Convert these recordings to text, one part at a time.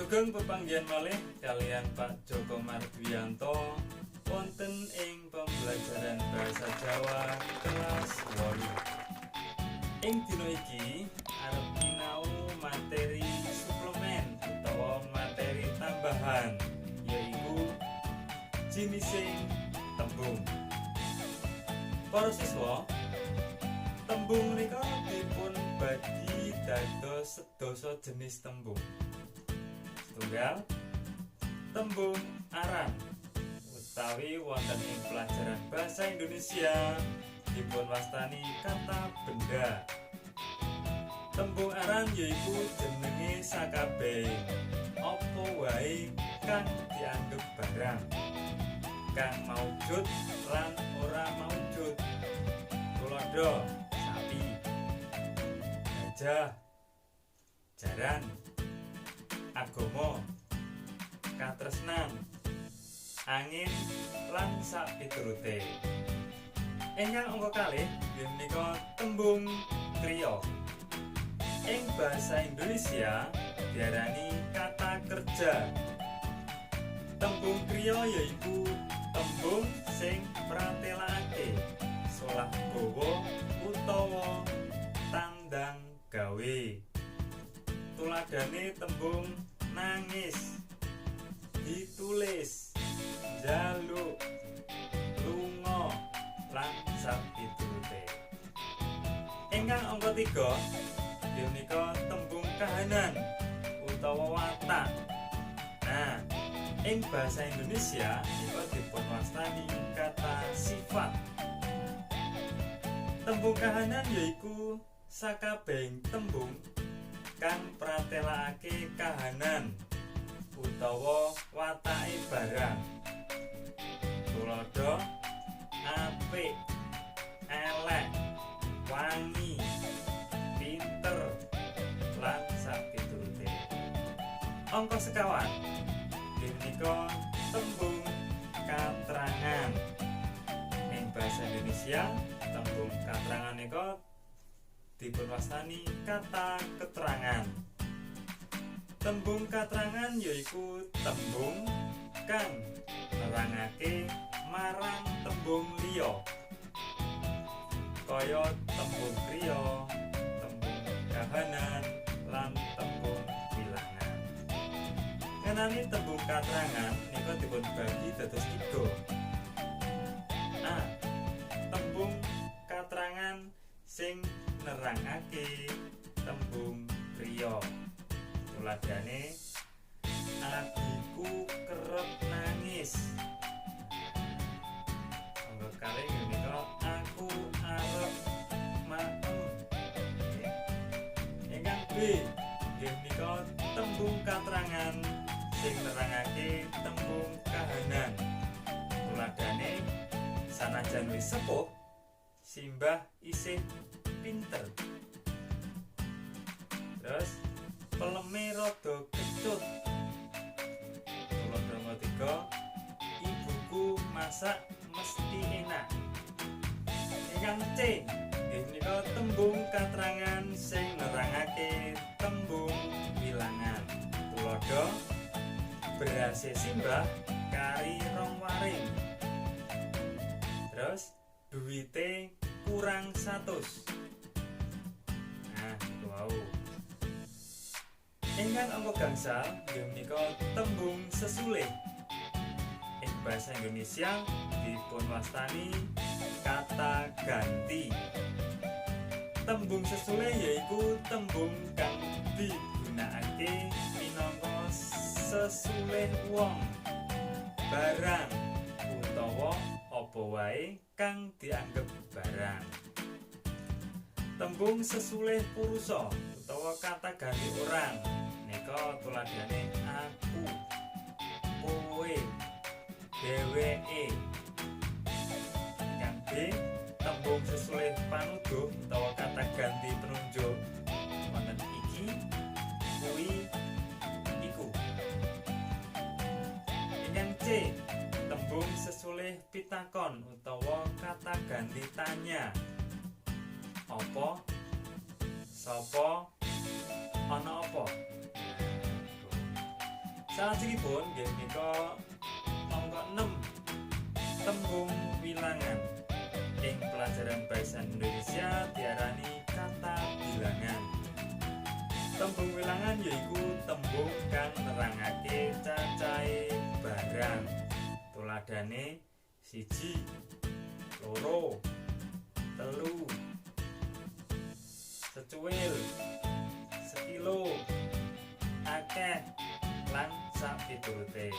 Sugeng pepanggihan malih kaliyan Pak Joko Mardianto wonten ing pembelajaran bahasa Jawa kelas 8. Ing dina iki arep nyinau materi suplemen utawa materi tambahan, yaiku jinising tembung. Para siswa, tembung menika dipun bagi dados sedasa jenis tembung. Setunggal, tembung aran utawi wonten ing pelajaran bahasa Indonesia dipun wastani kata benda. Tembung aran yaiku jenenge sakabehing apa wae kang dianggep barang, kang maujud lan ora maujud. Tuladha sapi, gajah, jaran, agama, katresnan, angin, lan sapiturute. Ingkang angka kalih inggih menika tembung kriya. Ing bahasa Indonesia diarani kata kerja. Tembung kriya yaiku tembung sing pratelakake solah bawa utawa tandang gawe. Tuladhane tembung nangis, ditulis, njaluk, lunga, lan sapiturute. Ingkang angka 3 inggih menika tembung kahanan utawa watak. Nah, ing bahasa Indonesia nika dipun wastani kata sifat. Tembung kahanan yaiku sakabehing tembung kang pratelakake kahanan utawa watake barang. Tuladha apik, elek, wangi, pinter, lan sapiturute. Angka sekawan inggih menika tembung katrangan. Ing bahasa Indonesia tembung katrangan nika dipun wastani kata keterangan. Tembung katrangan yaiku tembung kang nerangake marang tembung liya. Kaya tembung kriya, tembung kahanan, lan tembung wilangan. Ngenani tembung katrangan nika dipun bagi dados tiga. A. Tembung katrangan sing nerangake tembung kriya. Tuladhane adhiku kerep nangis. Angka kalih menika aku arep maem. Ingkang B inggih menika tembung katrangan sing nerangake tembung kahanan. Tuladhane sanajan wis sepuh, simbah isih pinter. Terus peleme rada kecut. Tuladha angka 3, ibuku masak mesti enak. Ingkang C inggih menika tembung katrangan sing nerangake tembung wilangan. Tuladha berase simbah kari 2 waring. Terus duwite kurang 100. Nah, niku wau. Ingkang angka gangsal inggih menika tembung sesulih. Ing bahasa Indonesia dipun wastani kata ganti. Tembung sesulih yaiku tembung kang digunakake minangka sesulih wong, barang, utawa apa wae kang dianggep barang. Tembung sesulih purusa utawa kata ganti orang nika tuladhane aku, kowe, dheweke. Ingkang B, tembung sesulih panuduh utawa kata ganti penunjuk wonten iki, kuwi, iku. Ingkang C, tembung sesulih pitakon utawa kata ganti tanya. Apa, sapa, ana apa. Nah, iku. Salajengipun nggih menika angka 6, tembung wilangan. Ing pelajaran bahasa Indonesia diarani kata bilangan. Tembung wilangan yaiku tembung kang nerangake cacahe barang. Tuladhane siji, loro, telu, secuil, sekilo, akeh, lan sapiturute.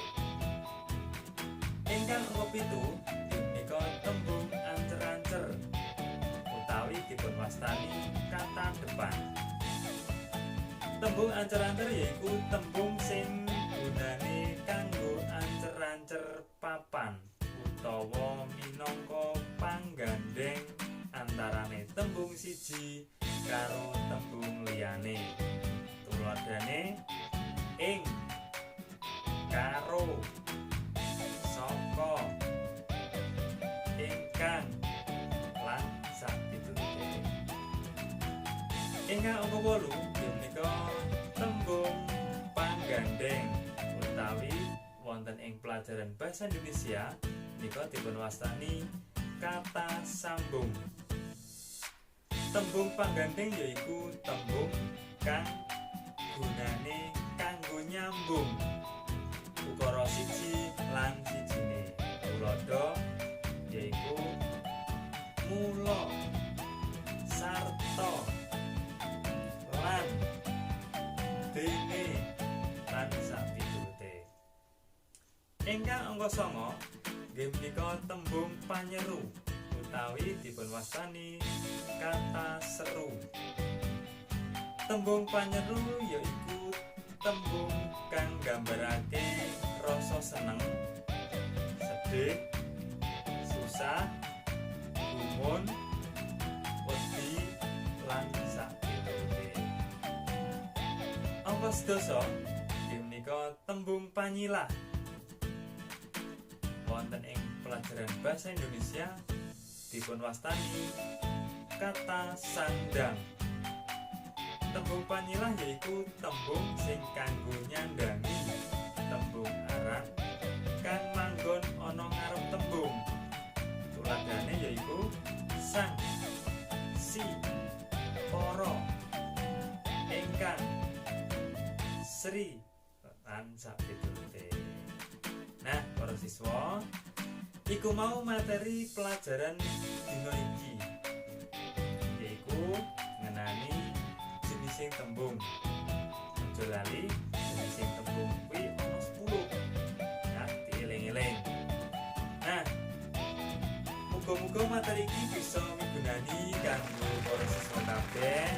Ingkang angka 7 menika tembung ancer-ancer utawi dipun wastani kata depan. Tembung ancer-ancer yaiku tembung sing gunane kanggo ancer-ancer papan utawa minangka panggandheng antarane tembung siji karo tembung liyane. Tuladhane ing, karo, saka, ingkang, lan sapiturute. Ingkang angka 8 inggih menika tembung panggandheng utawi wonten ing pelajaran bahasa Indonesia menika dipun wastani kata sambung. Tembung panggandheng yaiku tembung kang gunane kanggo nyambung ukara siji lan sijine. Tuladha yaiku mula, sarta, lan, dene, lan sapiturute. Ingkang angka 9 nggih menika tembung panyeru utawi dipun wastani kata seru. Tembung panyeru yaiku tembung kang nggambarake rasa seneng, sedih, susah, gumun, wedi, lan sapiturute. Angka 10 inggih menika tembung panyilah. Wonten ing pelajaran bahasa Indonesia dipun wastani kata sandang. Tembung panyilah yaiku tembung sing kanggo nyandangi tembung aran kang manggon ana ngarep tembung. Tuladhane yaiku sang, si, para, ingkang, sri, lan sapiturute. Nah, para siswa, iku mau materi pelajaran dina iki, yaiku ngenani jenising tembung. Aja lali, jenising tembung kuwi ana 10. Ya, dieling-eling. Nah, muga-muga materi iki bisa migunani kanggo para siswa kabeh.